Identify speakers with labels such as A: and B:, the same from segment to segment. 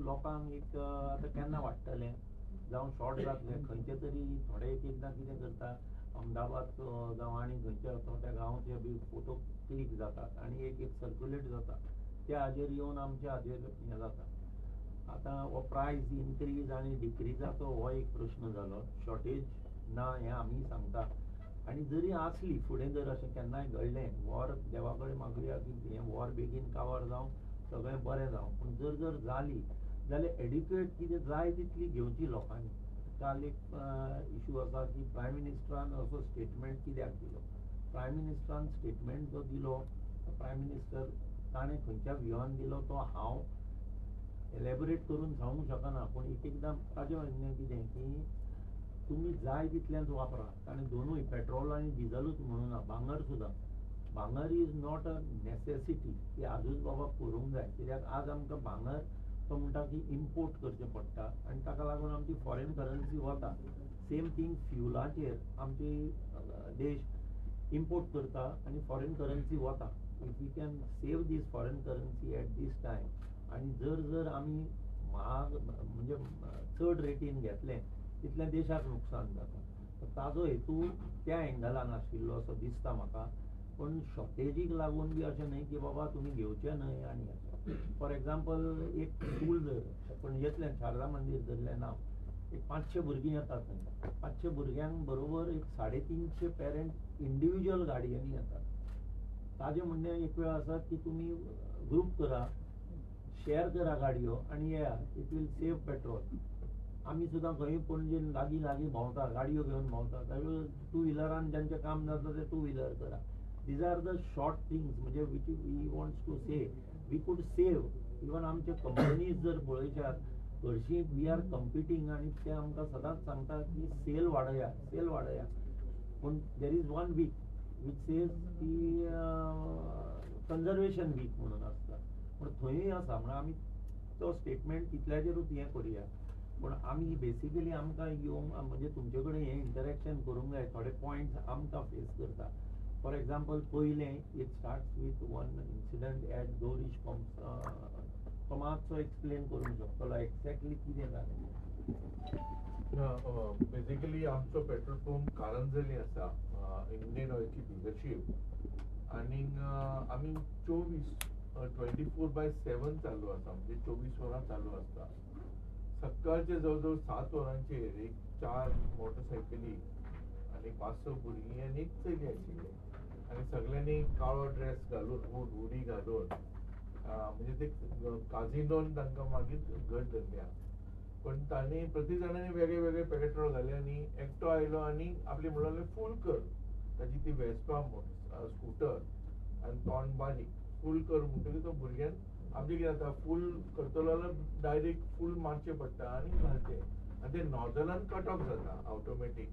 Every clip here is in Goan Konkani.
A: लोकांक एक आतां केन्ना वाडटलें जावं शॉर्ट जातलें खंयचे तरी थोडे एक एकदां कितें करता, अहमदाबाद जावं आनी खंयच्या थोड्या गांवचे बी फोटो क्लिक जातात आनी एक एक सर्क्युलेट जाता, त्या हाजेर येवन आमच्या हाजेर हें जाता. आतां हो प्रायस इनक्रीज आनी डिक्रीजाचो हो एक प्रश्न जालो. शॉर्टेज ना हें आमी सांगता आनी जरी आसली फुडें जर अशें केन्नाय घडलें, वॉर देवा कडेन मागुया की हें वॉर बेगीन काबार जावं, सगळें बरें जावं, पूण जर जर जाली जाल्यार एडिक्वेट कितें जाय तितली घेवची लोकांनी. काल एक इशू आसा की प्रायम मिनिस्टरान असो स्टेटमेंट कित्याक दिलो. प्रायम मिनिस्टरान स्टेटमेंट जो दिलो, प्रायम मिनिस्टर ताणें खंयच्या व्यूवान दिलो तो हांव एलेबोरेट करून सांगूंक शकना, पूण एक एकदां ताजें म्हणणें कितें की तुमी जाय तितलेंच वापरा. ताणें दोनूय पेट्रोल आनी डिजलूच म्हणूना, भांगर सुद्दां. भांगर is not a necessity की आजूच बाबा करूंक जाय, कित्याक आज आमकां भांगर तो म्हणटा की इम्पोर्ट करचें पडटा आनी ताका लागून आमची फॉरेन करन्सी वता. सेम थींग फ्युलाचेर आमची देश इम्पोर्ट करता आनी फॉरेन करन्सी वता. If we can save this foreign currency at this time, आनी जर जर आमी महाग म्हणजे चड रेटीन घेतलें तितलें देशाक नुकसान जाता. ताजो हेतू त्या एंगलान आशिल्लो असो दिसता म्हाका. पूण शॉर्टेजीक लागून बी अशें न्हय की बाबा तुमी घेवचें न्हय. आनी अशें फॉर एग्जाम्पल एक स्कूल जर पणजेंतल्यान शारदा मंदीर धरलें नांव, एक 500 भुरगीं येतात थंय, 500 भुरग्यांक बरोबर एक 350 पेरंट इंडिविज्युअल गाडयांनी येतात. ताजें म्हणणें एक वेळ आसा की तुमी ग्रूप करा, शेअर करा गाडयो आनी येया, it will save petrol. आमी सुद्दां खंय पणजे लागीं लागीं भोंवता, गाडयो घेवन भोंवता, टू व्हिलरान ज्यांचें काम जाता ते टू व्हिलर करा. These are the short things म्हणजे which we wants to say we could save. Even आमचे कंपनीज जर पळयशात हरशीं we are competing आनी ते आमकां सदांच सांगता की सेल वाडया, सेल वाडया, पूण there is one week which says की कन्जर्वेशन वीक म्हणून आसता, पूण थंयूय आसा. म्हणून आमी तो स्टेटमेंट तितल्याचेरूच हें करुया. पूण आमी बेसिकली आमकां येवंक म्हणजे तुमचे कडेन हें इंटरेक्शन करूंक जाय, थोडे पॉयंट्स आमकां फेस करता. फॉर एग्जाम्पल पयलें it starts with one incident at Gaurish comms, तो मातसो एक्सप्लेन करूंक शकतलो एक्झॅक्टली कितें जालें.
B: बेसिकली आमचो पेट्रोल पंप कारंजली आसा, इंडियन ऑयलची डिलरशीप, आनीक आमी 24/7 चालू आसा, म्हणजे 24 वरां चालू आसता. सकाळचे जवळ जवळ 7 वरांचेर एक 4 मोटरसायकली आनी 5-6 भुरगीं आनी एक चली आशिल्ली आनी सगळ्यांनी काळो ड्रेस घालून हुड हुडी घालून म्हणजे ते काजिनोन तांकां मागीर घट धरल्या. पण तांणी प्रति जाणांनी वेगळे वेगळे पेट्रोल घाले आनी एकटो आयलो आनी आपली म्हणले फूल कर, ताची ती वेस्पा म्हूण स्कुटर आनी तोंड बारीक फूल कर म्हणटकीर तो भुरग्यान आमचें कितें जाता फूल करतलो जाल्यार डायरेक्ट फूल मारचें पडटा आनी घालचें आनी ते नॉझलान कट ऑफ जाता ऑटोमॅटीक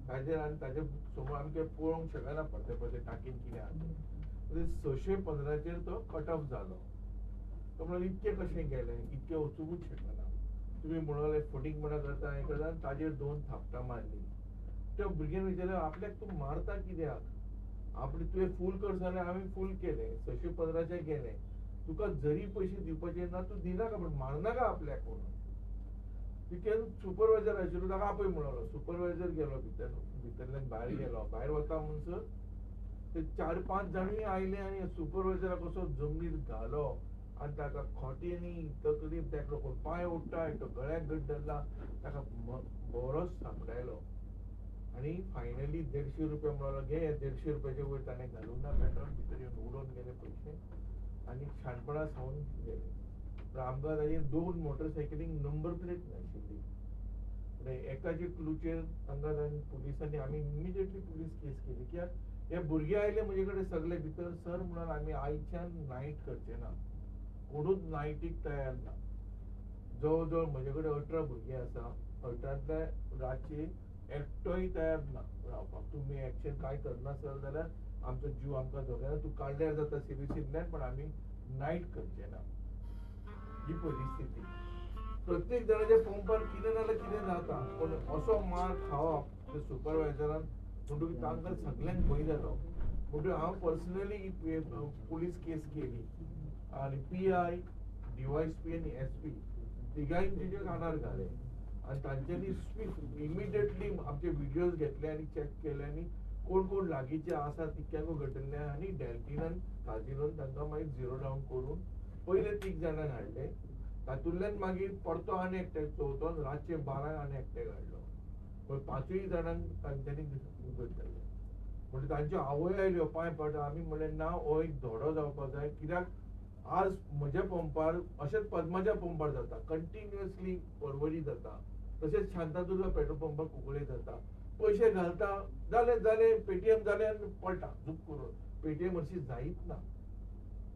B: ताजेर आनी ताजे समोर आमी तें पळोवंक शकना परते परते टाकीन कितें आसा तें. 615चेर तो कट ऑफ जालो. तो म्हणलो इतकें कशें गेलें, इतकें वचुंकूच शकना, तुमी म्हणले फटींगपणां करता हें करता आनी ताजेर 2 थापटां मारलीं. त्या भुरग्यान विचारलें आपल्याक तूं मारता कित्याक, आपणे तुवें फूल कर जाल्यार आमी फूल केलें 615चेर गेलें, तुका जरी पयशे दिवपाचे ना तूं दिनाका पूण मारनाका आपल्याक म्हणून. तितक्यान सुपरवायझर आशिल्लो ताका आपय म्हणलो, सुपरवायझर गेलो भितर, भितरल्यान भायर गेलो, भायर वता म्हणसर ते 4-5 जाणूय आयले आनी सुपरवायझराक कसो जमनीर घालो आनी ताका खोट्यांनी तकली एकटो कोण पांय ओडटा, एकटो गळ्याक घट धरला, ताका बरोच सांपडायलो आनी फायनली 150 रुपया म्हणलो घे, 150 रुपयाचे वयर ताणें घालूंक ना पेट्रोल, भितर येवन उडोवन गेले पयशे आनी शाणपणा सावन गेले. पूण आमकां ताजेर 2 मोटरसायकलींक नंबर प्लेट नाशिल्ली, पूण एकाचे क्लूचेर तांकां पुलिसांनी आमी इमिजिएटली पुलीस केस केली. कित्याक हे भुरगे आयले म्हजे कडेन सगळे भितर, सर म्हणून आमी आयच्यान नायट करचे ना, कोणूच नायटीक तयार ना. जवळ जवळ म्हजे कडेन 18 भुरगीं आसा, 18तल्या रातचे एकटोय तयार ना रावपाक. तुमी एक्शन कांय करना सर जाल्यार आमचो जीव आमकां धोक्यान, तूं काडल्यार जाता सिरियसींतल्यान, पण आमी नायट करचे ना. ही परिस्थिती प्रत्येक जाणाच्या पंपार कितें ना जाल्यार कितें जाता, पूण असो मार खावप ते सुपरवायझरान म्हणटकीर तांकां सगल्यांक भंय जालो. म्हणटकीर हांव पर्सनली पुलीस केस केली आनी पी I, DYSP आनी एस पी तिगांयचे कानार घाले आनी तांच्यांनी स्विफ्ट इमिडिएटली आमचे व्हिडियोज घेतले आनी चॅक केले आनी कोण कोण लागींचे आसा तितक्यांकूय घडटले आनी डॅल्टिनान काजिनोन तांकां मागीर झिरो डावन करून पयले 3 जाणांक हाडले. तातूंतल्यान मागीर परतो आनी एकट्याक चवथो रातचे 12 आनी एकट्याक हाडलो. पण 5 जाणांक तांच्यांनी घडटले. म्हणजे तांच्यो आवय आयल्यो पांय पडटा. आमी म्हणलें ना, हो एक धडो जावपाक जाय, कित्याक आज म्हज्या पंपार अशेंच पद्माच्या पंपार जाता, कंटिन्युअसली परवरी जाता, तशेंच शांतादुर्गा पेट्रोल पंपार कुंकळे जाता. पयशे घालता जाले जाले पेटीएम जाले आनी पळटा झूप करून. पेटीएम अशी जायत ना.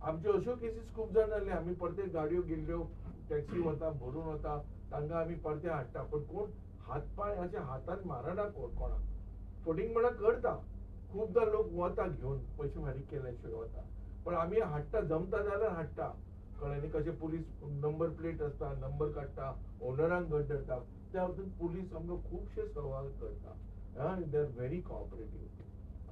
B: आमच्यो अश्यो केसीस खूब जाण जाले. आमी परते गाडयो गेल्ल्यो, टॅक्सी वता भरून वता, तांकां आमी परते हाडटा, पण कोण हात पांय अशे हातान मारना कोण कोणाक. फटींगपणां करता खुबदां लोक वता घेवन पयशे फारीक केल्या शिवाय वता, पण आमी हाडटा, जमता जाल्यार हाडटा. कळ्ळें न्ही? कशें पुलीस नंबर प्लेट आसता, नंबर काडटा, ओनरांक घट धरता. त्या वटेन पुलीस आमकां खुबशे सवाल करता. They are very cooperative.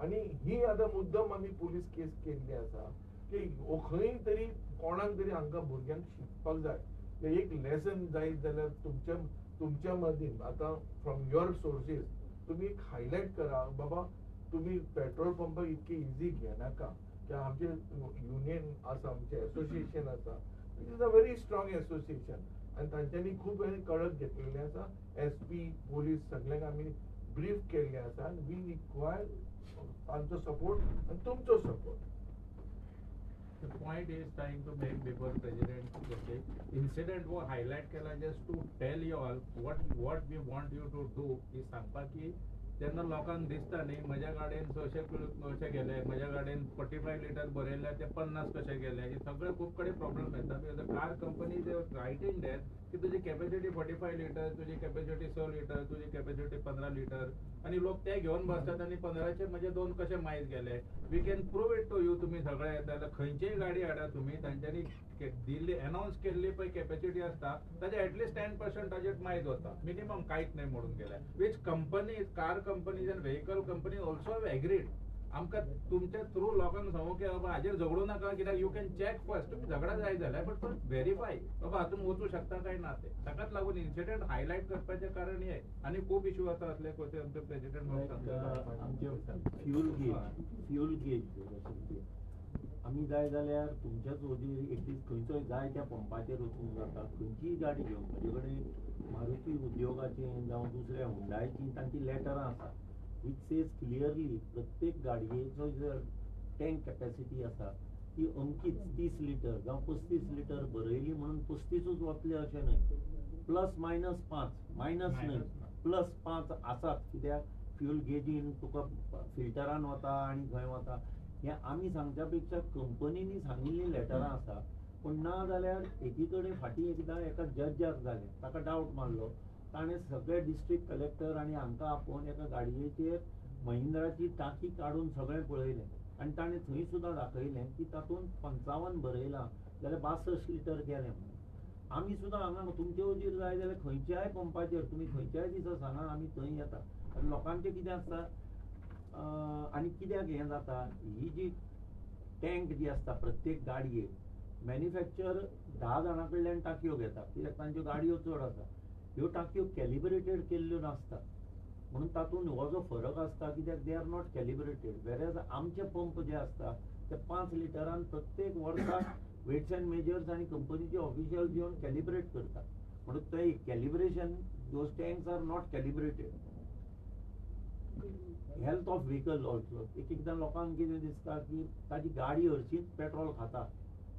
B: आनी ही आतां मुद्दम आमी पुलीस केस केल्ली आसा की खंय तरी कोणाक तरी हांकां भुरग्यांक शिकपाक जाय. एक लेसन जायत जाल्यार तुमच्या तुमच्या मदीं आतां फ्रॉम your sources तुमी एक हायलायट करा, बाबा तुमी पेट्रोल पंपाक इतके इजी घेनाका. किंवा आमचें युनियन आसा, आमचें एसोसिएशन आसा, it is a very strong association आनी तांच्यांनी खूब कडक घेतलेलें आसा. एस पी पुलीस सगल्यांक आमी ब्रीफ केल्लें आसा आनी we require तांचो सपोर्ट आनी तुमचो support.
C: The point is trying to make before President okay, incident wo highlight केला just to tell you all what we want you to do is सांगपाक की जेन्ना लोकांक दिसता न्ही म्हज्या गाडयेन 600 कशे गेले, म्हज्या गाडयेन 45 लिटर बरयल्ले ते 50 कशे गेले, हे सगळे खूब कडेन प्रॉब्लम येता. Because the car company they writing that की तुजी कॅपॅसिटी 45 लिटर, तुजी कॅपॅसिटी 6 लिटर, तुजी कॅपॅसिटी 15 लिटर, आनी लोक ते घेवन बसतात आनी 15चे म्हजे 2 कशे मायज गेले. We can prove it to you. तुमी सगळे येता जाल्यार खंयचीय गाडी हाडा तुमी, तांच्यांनी दिल्ली अनावन्स केल्ली पळय कॅपॅसिटी आसता ताजे एटलिस्ट 10% ताजेर मायज वता मिनिमम, कांयच न्हय म्हणून गेल्यार. Which companies, car companies and vehicle companies also have agreed. आमकां तुमच्या थ्रू लोकांक सांगू की बाबा हाजेर झगडूं नाका, कित्याक you can check first. तुमी झगडा जाय जाल्यार बट फर्स्ट व्हेरीफाय बाबा हातून वचूं शकता काय ना ते. ताकाच लागून इन्सिडंट हायलायट करपाचें कारण हें. आनी खूब इश्यू आसा असले कशे आमचे प्रेजिडंट
A: आमचे फ्युल गेज, फ्युल गेज आमी जाय जाल्यार तुमच्याच वजीर एक दीस खंयचोय जाय त्या पंपाचेर वचूंक जाता, खंयचीय गाडी घेवन. म्हजे कडेन मारुती उद्योगाची जावं दुसऱ्या हुंडायची तांची लेटरां आसा which says clearly प्रत्येक गाडयेचो जर टँक कॅपॅसिटी आसा ती अमकीच 30 लिटर जावं 35 लिटर बरयली म्हणून 35ूच वतले अशें न्हय, प्लस मायनस 5, मायनस न्हय प्लस 5 आसात. कित्याक फ्युल गेजीन तुका फिल्टरान वता आनी खंय वता हें आमी सांगच्या पेक्षा कंपनींनी सांगिल्लीं लेटरां आसा. पूण ना जाल्यार एकी कडेन फाटीं एकदां एका जज्जाक जालें, ताका डावट मारलो, ताणें सगळे डिस्ट्रिक्ट कलेक्टर आनी हांकां आपोवन एका गाडयेचेर महिंद्राची टांकी काडून सगळें पळयलें आनी ताणें थंय सुद्दां दाखयलें की तातूंत 55 बरयलां जाल्यार 62 लिटर गेलें म्हणून. आमी सुद्दां हांगा तुमचे वजीर जाय जाल्यार खंयच्याय पंपाचेर तुमी खंयच्याय दिसा सांगा आमी थंय येता. आनी लोकांचें कितें आसता आनी कित्याक हें जाता, ही जी टँक जी आसता प्रत्येक गाडयेक मॅन्युफॅक्चर 10 जाणां कडल्यान टांकयो घेता, कित्याक तांच्यो गाडयो चड आसा. ह्यो टांकयो कॅलिब्रेटेड केल्ल्यो नासता म्हणून तातूंत हो जो फरक आसता, कित्याक they are not calibrated. Whereas आमचे पंप जे आसता ते 5 लिटरान प्रत्येक वर्साक वेट्स अँड मेजर्स आनी कंपनीचे ऑफिशियल्स येवन कॅलिब्रेट करता, म्हणून ते calibration those tanks are not calibrated. Health of vehicle also एक एकदां लोकांक कितें दिसता की ताजी गाडी हरशींच पेट्रोल खाता,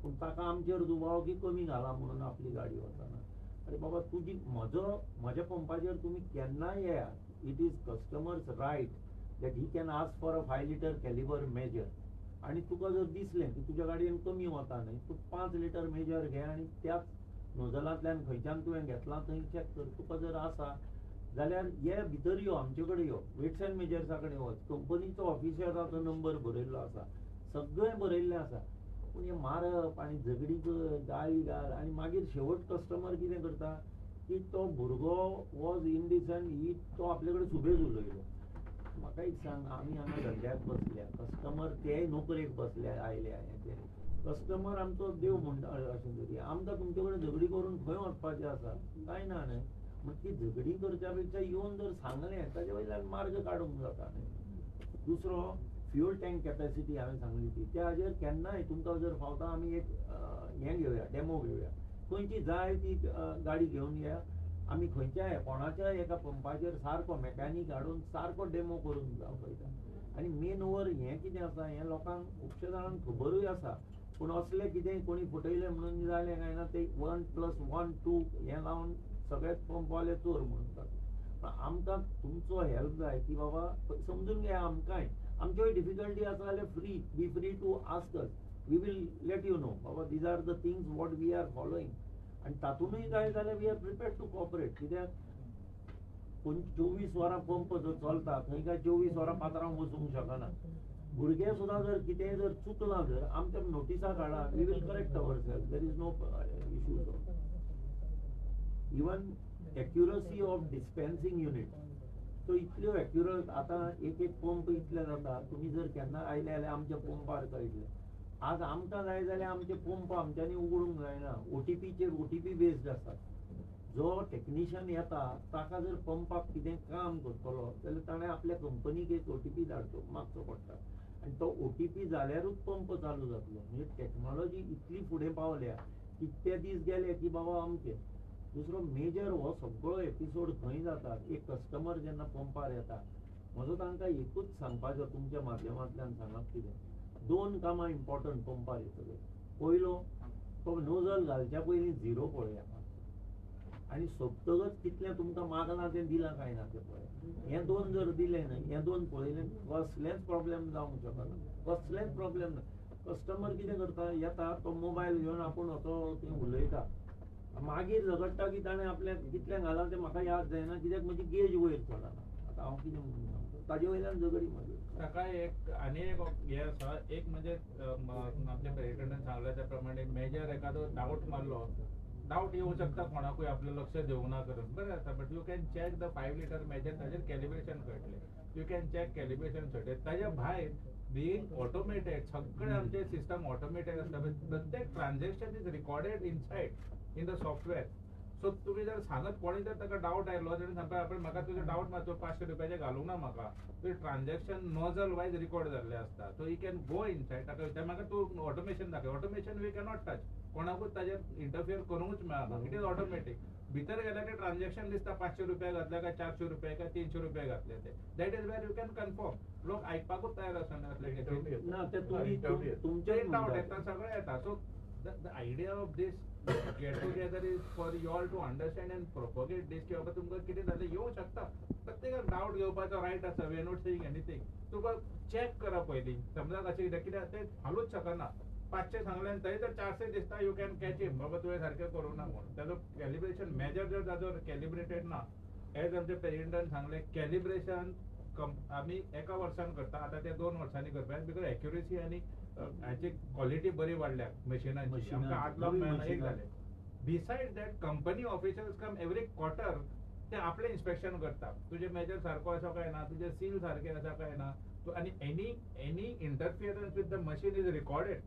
A: पूण ताका आमचेर दुबाव की कमी घाला म्हणून आपली गाडी वचना. अरे बाबा तुजी म्हजो म्हज्या पंपाचेर तुमी केन्नाय येयात, it is customer's right that he can ask for a 5 litre calibre measure. आनी तुका जर दिसलें की तुज्या गाडयेन कमी वता न्हय, तूं 5 लिटर मेजर घे आनी त्याच नोजलांतल्यान खंयच्यान तुवें घेतलां थंय चॅक कर. तुका जर आसा जाल्यार ये भितर यो, आमचे कडेन यो, वेट्स अँड मेजर्सा कडेन वच, कंपनीचो ऑफिसराचो नंबर बरयल्लो आसा, सगळें बरयल्लें आसा. पूण हें मारप आनी झगडीं कर, गाळी घाल आनी मागीर शेवट कस्टमर कितें करता की तो भुरगो वॉज इनडिसंट, ही तो आपले कडेन सुबेज उलयलो. म्हाका एक सांग, आमी हांगा धंद्याक बसल्या, कस्टमर तेय नोकरेक बसल्या आयल्या, हें तें कस्टमर आमचो देव म्हणटा अशें तरी आमकां तुमचे कडेन झगडी करून खंय वचपाचें आसा कांय ना न्हय. म्हण ती झगडी करच्या पेक्षा येवन जर सांगलें ताजे वयल्यान मार्ग काडूंक जाता न्हय. दुसरो फ्युअल टँक कॅपॅसिटी हांवें सांगली ती त्या हाजेर केन्नाय तुमकां जर फावता आमी एक हें घेवया, डेमो घेवया, खंयची जाय ती गाडी घेवन या आमी, खंयच्याय कोणाच्याय एका पंपाचेर सारको मॅकॅनीक हाडून सारको डेमो करून दाखयता. आनी मेन ओवर हें कितें आसा हें लोकांक खुबशे जाणांक खबरूय आसा, पूण असलें कितें कोणी फटयलें म्हणून जालें काय ना ते 1 + 1 2 हें लावन सगळेच पंपवाले चोर म्हणून. पण आमकां तुमचो हेल्प जाय की बाबा समजून घेया आमकांय, आमच्योय डिफिकल्टी आसा जाल्यार free be free to ask us, we will let you know बाबा these are the things what we are following. आनी तातूंतय जाय जाल्यार we are prepared to cooperate. कित्याक पूण 24 वरां पंप जर चलता थंय काय 24 वरां पात्रांव वचूंक शकना. भुरगे सुद्दां जर कितेंय जर चुकलां जर आमच्या नोटिसां काडा, we will correct our self, there is no issue. Even accuracy of dispensing unit तो इतल्यो एक्युरेट आतां एक एक पंप इतले जाता. तुमी जर केन्ना आयले जाल्यार आमच्या पंपार कळटलें. आज आमकां जाय जाल्यार आमचे पंप आमच्यांनी उगडूंक जायना, ओटीपीचेर ओटीपी बेस्ड आसात. जो टॅक्निशियन येता ताका जर पंपाक कितें काम करतलो जाल्यार ताणें आपल्या कंपनीक एक ओटीपी धाडचो मागचो पडटा आनी तो ओटीपी जाल्यारूच पंप चालू जातलो. म्हणजे टॅक्नोलॉजी इतली फुडें पावल्या की ते दीस गेले की बाबा आमचे. दुसरो मेजर हो सगळो एपिसोड खंय जाता, एक कस्टमर जेन्ना पंपार येता म्हजो तांकां एकूच सांगपाचो तुमच्या माध्यमांतल्यान सांगप कितें, दोन कामां इम्पॉर्टंट पंपार येतकच. पयलो तो नोजल घालच्या पयलीं झिरो पळया आनी सोंपतकच कितलें तुमकां मागलां तें दिलां काय ना तें पळया. हें दोन जर दिलें न्हय, हें दोन पळयलें कसलेंच प्रॉब्लेम जावंक शकना, कसलेंच प्रॉब्लेम ना. कस्टमर कितें करता, येता तो मोबायल घेवन आपूण असो थंय उलयता, मागीर झगडटा की ताणें आपल्याक कितलें घालां तें म्हाका याद जायना कित्याक म्हजी गेज वयर चडना. आतां हांव कितें म्हणून सांगता ताजे वयल्यान झगडी मागीर.
C: ताका एक आनी एक हें आसा, एक म्हणजे आमच्या प्रेसिडेंटान सांगलें त्या प्रमाणे मेजर एखादो डावट मारलो, डावट येवं शकता कोणाकूय आपलें लक्ष दिवंक ना करून बरें आसा, but you can check the 5 litre measure, ताजेर कॅलिब्रेशन कळटलें, you can check calibration कळटलें. ताज्या भायर बिईंग ऑटोमेटेड सगळे आमचे सिस्टम ऑटोमेटेड आसता, प्रत्येक transaction is recorded inside in the software. So तुमी जर सांगत कोणी जर ताका डावट आयलो जाल्यार सांगता आपण म्हाका तुजो डावट मारतो 500 रुपयाचे घालूंक ना म्हाका, तुजें ट्रान्झॅक्शन नोजल वायज रिकॉर्ड जाल्लें आसता. So he can go inside, ताका विचार म्हाका तूं ऑटोमेशन दाखय, ऑटोमेशन we cannot touch, कोणाकूच ताजेर इंटरफियर करूंकच मेळना, it is automatic. भितर गेल्यार ते ट्रान्झॅक्शन दिसता 500 रुपया घातले काय 400 रुपया काय 300 रुपया घातले ते, that is where you can confirm. लोक आयकपाकूच तयार आसना असले
A: ना ते तुमी तुमचे
C: डावट येता सगळें येता. So the idea of this get together is for you all to understand and propagate this की बाबा तुमकां कितें जालें येवं शकता, प्रत्येकाक डावट घेवपाचो रायट आसा, we are not saying anything. तुका चॅक करा पयलीं, समजा कशें कितें कित्याक तें हालूच शकना, 500 सांगलें आनी थंय जर 400 दिसता you can catch him बाबा तुवें सारकें करूं ना म्हणून. ताजो कॅलिब्रेशन मेजर जर ताजो कॅलिब्रेटेड ना, एज आमच्या प्रेसिडेंटान सांगलें कॅलिब्रेशन आमी एका वर्सान करता, आतां ते 2 वर्सांनी करपाक because accuracy आनी हाची क्वॉलिटी बरी वाडल्या मशिनांची, आमकां 8 लाख मेळना एक जालें. Beside that company officers come every quarter, ते आपलें इन्स्पेक्शन करता, तुजें मेजर सारको आसा काय ना, तुजें सील सारकें आसा काय ना, आनी any interference with the machine is recorded.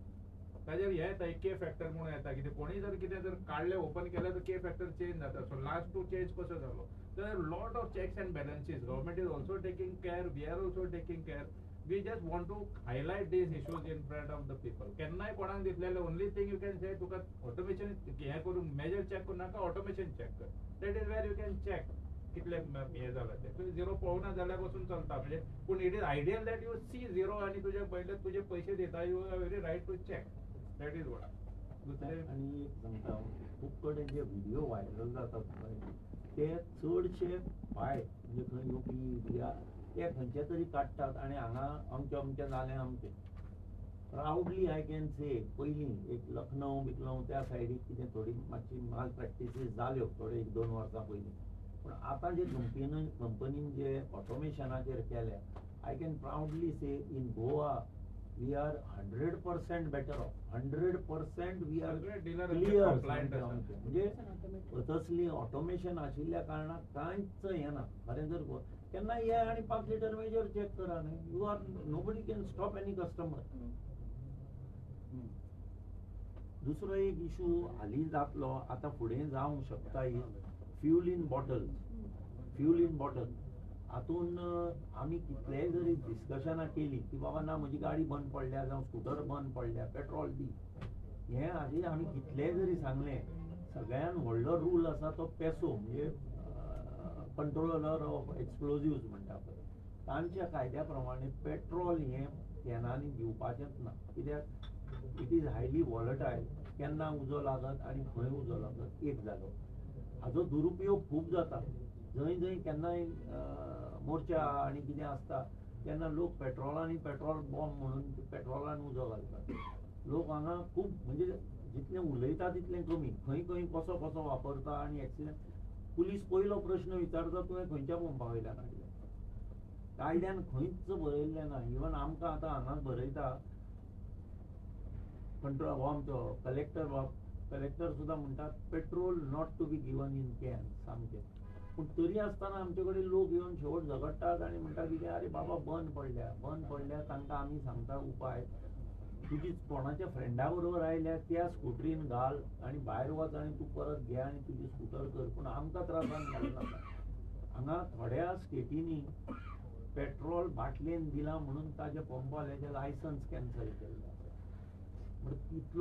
C: ताजेर हें येता के फॅक्टर म्हणून येता, कितें कोणीय जर कितें जर काडलें ओपन केलें तर के फॅक्टर चेंज जाता, सो लास्ट टू चेंज कसो जालो. There are lot of checks and balances, government is also taking care, we are also taking care. We just want to highlight these issues in front of the people. केन्नाय कोणाक दिसलें only thing you can say तुका ऑटोमेशन हें करून मेजर चॅक करूं नाका, ऑटोमेशन चॅक कर, that is where you can check कितले हें जालां तें. तुवें झिरो पळोवना जाल्यार पसून चलता, म्हणजे पूण it is ideal that you see zero आनी तुजे पयले तुजे पयशे दिता, you are very right to check, that is what.
A: दुसरें आनी एक सांगता, खूब कडेन जे व्हिडियो व्हायरल जातात पळय ते चडशे भायर म्हणजे खंय युपी बिहार ते खंयचे तरी काडटात आनी हांगा अमकें अमकें जालें अमकें. प्रावडली I can say पयलीं एक लखनौ बिकनौ त्या सायडीक कितें थोडी मातशी माल प्रॅक्टिसीस जाल्यो थोडे 1-2 वर्सां पयलीं, पूण आतां जे कंपनीन जे ऑटोमेशनाचेर केल्या, I can proudly say in Goa we are 100% better off, 100% we are clear. म्हणजे तसली ऑटोमेशन आशिल्ल्या कारणान कांयच हें ना. खरें जर केन्ना ये आनी 5 लिटर मेजर चॅक करा न्ही, you are nobody can stop any customer. दुसरो एक इशू हालीं जातलो, आतां फुडें जावंक शकता, is fuel in bottles. Fuel in bottle हातून आमी कितलेय जरी डिस्कशनां केली की बाबा ना म्हजी गाडी बंद पडल्या जावं स्कुटर बंद पडल्या पेट्रोल दी, हें हाजेर आमी कितलेय जरी सांगलें, सगळ्यान व्हडलो रूल आसा तो पेसो, म्हणजे कंट्रोलर ऑफ एक्सप्लोजिव्स म्हणटा पळय, तांच्या कायद्या प्रमाणे पेट्रोल हें कॅनांनी दिवपाचेंच ना, कित्याक it is highly volatile, केन्ना उजो लागत आनी खंय उजो लागत एक जालो. हाजो दुरुपयोग खूब जाता. जंय जंय केन्नाय मोर्चा आनी कितें आसता तेन्ना लोक पेट्रोलांनी पेट्रोल बॉम्ब म्हणून पेट्रोलान उजो घालतात. लोक हांगा खूब म्हणजे जितलें उलयता तितलें कमी, खंय खंय कसो कसो वापरता आनी एक्सिडंट. पुलीस पयलो प्रश्न विचारता तुवें खंयच्या पंपा वयल्यान हाडलें. कायद्यान खंयच बरयल्लें ना. इवन आमकां आतां हांगा बरयता कंट्रोल हो आमचो कलेक्टर बाब, कलेक्टर सुद्दां म्हणटा petrol not to be given in can सामकें. पूण तरी आसतना आमचे कडेन लोक येवन शेवट झगडटात आनी म्हणटा कितें आरे बाबा बंद पडल्या, बंद पडल्या. तांकां आमी सांगता उपाय, तुजी कोणाच्या फ्रेंडा बरोबर आयल्या त्या स्कुटरीन घाल आनी भायर वच आनी तूं परत घे आनी तुजी स्कुटर कर, पूण आमकां त्रासान घालूं नाका. हांगा थोड्या स्टेटींनी पेट्रोल बाटलेन दिलां म्हणून ताज्या पंपवाल्याचें लायसन्स कॅन्सल केल्लें आसा. म्हणटा तितलो